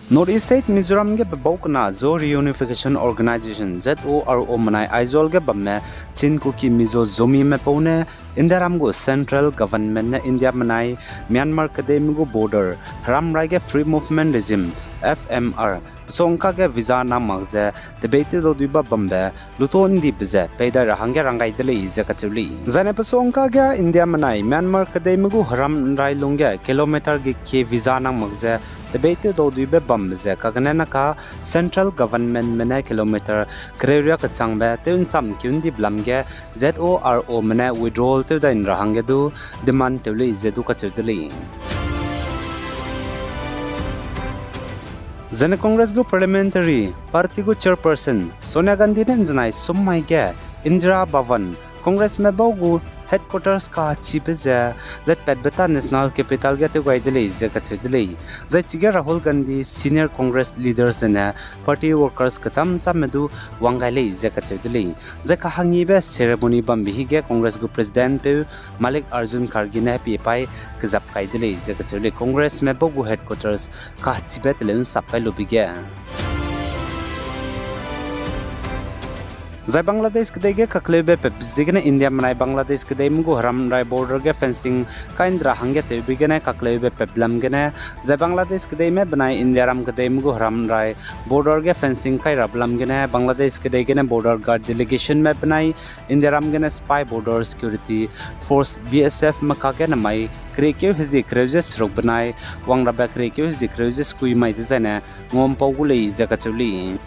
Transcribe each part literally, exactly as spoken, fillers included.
North East State Mizoram ge pebau kena Zo Reunification Organisation, Z O R O menai Aizawl ge bamme Chin Kuki Mizo Zomime pau ne Indiaram gu central government ne India menai Myanmar kedeime gu border, heramrai ge Free Movement Regime, F M R, pesongka ge visa nang mak ze tebeitew dau duiba bambe luto ndibe ze peidai ra hangge rang gai de lei ze kacheu lei. Zaine pesongka ge India menai Myanmar kedeime gu heram nrai lungge kilometer ge kie visa nang mak ze tebeitew dau duibe bambe ze kagene naka central governmentme ne kilometer kereuria kechangbe tew ncham keu ndibe lam ge Z O R Ome ne withdrawal tew dai ra hangge du demand tew lei ze du kacheu de lei. Zaine Congress gu parliamentary party gu chairperson Sonia Gandhi ne nzenai sum mai ge Indira Bhavan, Congressme bau gu headquarters kachibe ze letpatbe ta National Capital ge tew gai de lei ze kacheu de lei. Zai chige Rahul Gandhi, senior Congress leaders zene party workers kecham chamme du wang gai lei ze kacheu de lei. Zai kahangibe ceremony bambe hige Congress gu presidentpeu Mallikarjun Kharge ne hepiepai kezap kai de lei ze kacheu lei. Congressme bau gu headquarters kachibe teleu nsap kai lube ge Zai Bangladesh kedei ge kakleube pep ziegene India menai Bangladesh kedeime gu heram nrai border ge fencing kai ndra hangge tewbe gene kakleube pep lam gene, zai Bangladesh kedeime benai Indiaram kedeime gu heram nrai border ge fencing kai rabe lam gene, Bangladesh kedei gene border guard delegationme benai Indiaram gene sipai Border Security Force, B S F me kage namai keriekeu hezie kereu ze seruk benai wang rabe keriekeu hezie kereu ze sekui mai dezaine ngampau gu lei ze kacheu lei.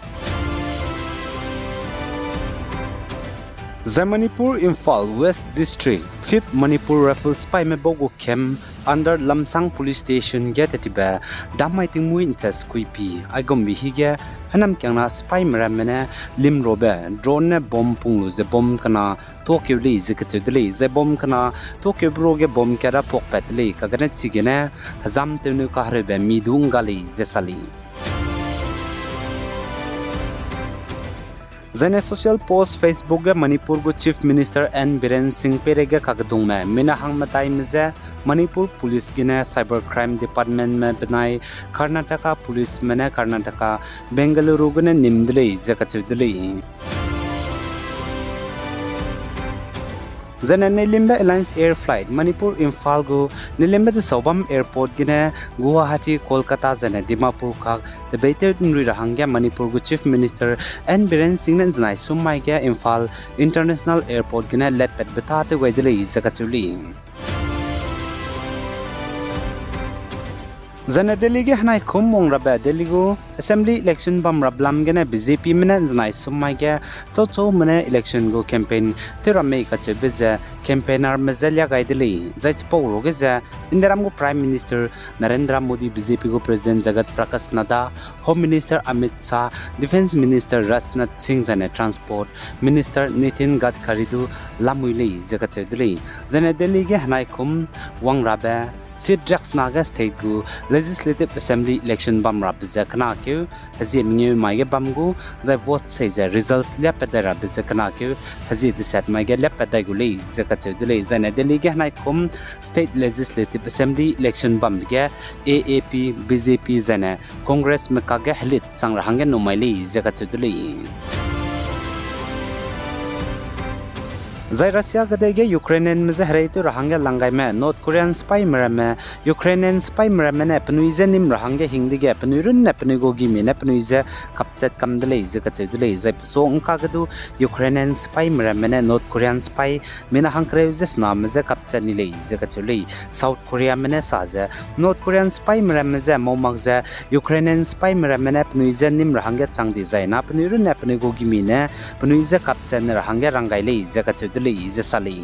Zai Manipur, Imphal West District, Fifth Manipur Rifles sipaime bau gu camp under Lamsang Police Station ge tetibe dammai tingmuî nche sekui pi aigumbe hige hênamkiangna sipaime ramme ne limrobe drone ne bomb pung lu ze bomb kena tuâkeu lei ze kacheu de lei. Zai bomb kena tuâkeube ruage bomb kera puakpat de lei, kagene chigene hezam tewneu kahereube mi du ngga lei ze sa lei. Zaine social post Facebook ge Manipur gu Chief Minister N Biren Singh peireige kakedungme mina hang medaime je Manipur Police gene Cyber Crime Departmentme benai Karnataka Policeme ne Karnataka Bengaluru gene nim de lei ze kacheu de lei. Zaine Nelimbe Alliance Air Flight Manipur Imphal gu Nelimbe desaubam airport gene Guwahati, Kolkata zaine Dimapur kak tebeitew nrui ra hangge Manipur gu Chief Minister N Biren Singh ne nzenai sum mai ge Imphal International Airport gene letpatbe tâtew gai de lei ze kacheu lei. Zaine Delhi ge henaikum wang rabe Delhi gu assembly election bam rabe lam gene BJPme ne nzenai sum mai ge chauchaume ne election gu campaign tew ra mei kacheube ze campaignerme je lia gai de lei. Zai chipau ruage ze Indiaram gu Prime Minister Narendra Modi, BJP gu President Jagat Prakash Nadda, Home Minister Amit Shah, Defence Minister Rajnath Singh zaine Transport Minister Nitin Gadkari du lamui lei ze kacheu de lei. Zaine Delhi ge henaikum wang rabe seat riaksena ge state gu Legislative Assembly election bam rabe ze kenakeu hezie mengeu mai ge bam gu, zai vote sei ze results liapat dai rabe ze kenakeu hezie deset mai ge liapat dai gu lei ze kacheu de lei. Zaine Delhi ge henaikum State Legislative Assembly election bambe ge AAP, BJP zaine Congressme kage helit chang ra hangge numai lei ze kacheu de lei. Zai Russia kedei ge Ukrainianme je hereitew ra hangge langgaime North Korean sipaime ramme, Ukrainian sipaime ramme ne penui je nim ra hangge hing dege penui runne penui gu gimi ne penui je kapchat kam de lei ze kacheu de lei. Zai pesuangka ge du Ukrainian sipaime ramme ne North Korean sipai mina hangkereu je sename je kapchat ni lei ze kacheu lei. South Koreame ne sa ze North Korean sipaime ramme je mau mak ze Ukrainian sipaime ramme ne penui je nim ra hangge chang di zai na penui runne penui gu gimi ne penui je kapchat ne ra hangge rang gai lei ze kacheu de lei ze sa lei.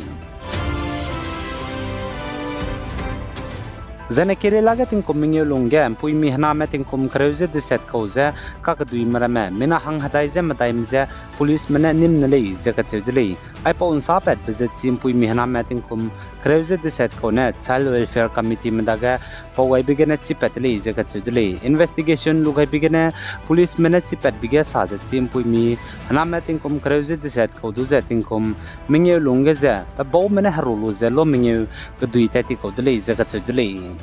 Zaine Kerala ge tingkum mengeu lungge mpuimi hename tingkum kereu ze deset kau ze kakeduime ramme mina hang hedai ze medaime je policeme ne nim ne lei ze kacheu de lei. Aipau nsapatbe ze chi mpuimi hename tingkum kereu ze deset kau ne Child Welfare Committeeme dage pau gaibe gene chipat de lei ze kacheu de lei. Investigation lu gaibe gene policeme ne chipatbe ge sa ze chi mpuimi hename tingkum kereu ze deset kau du ze tingkum mengeu lungge ze pebaume ne heru lu ze lo mengeu kedui tat ti kau de lei ze kacheu de lei.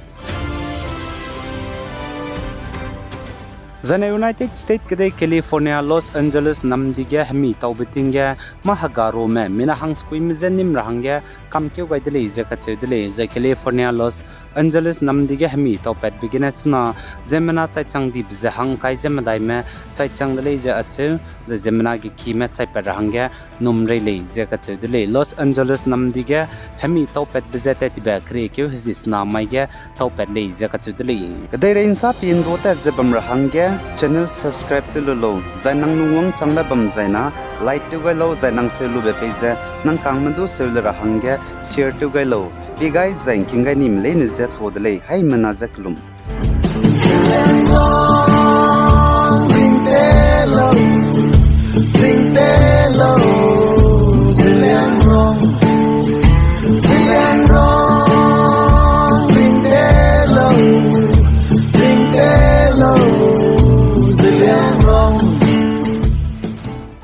Zaine United States kedei California Los Angeles namdi ge hemi taube ting ge mâ hegarume mina hangsekuime je nim ra hangge kamkeu gai de lei ze kacheu de lei. Zai California Los Angeles namdi ge hemi taupatbe gene chuna ziemmena chaichang dibe ze hangkai ze medaime chaichang de lei ze acheu, zai ziemmena gekime chaipat ra hangge num rei lei ze kacheu de lei. Los Angeles namdi ge hemi taupatbe ze tat tibe keriekeu hezie sena mai ge taupat lei ze kacheu de lei. Kedeirei nsa pindu tat ze bam ra hangge channel subscribe tew lu lau, zai nang lungwangchangbe bam zaina like tew gai lau, zai nang seu lube pei ze nang kangme du seu le ra hangge share tew gai lau. Pi gai zai ngking gai nime leine je ta de lei, haimena je kelum.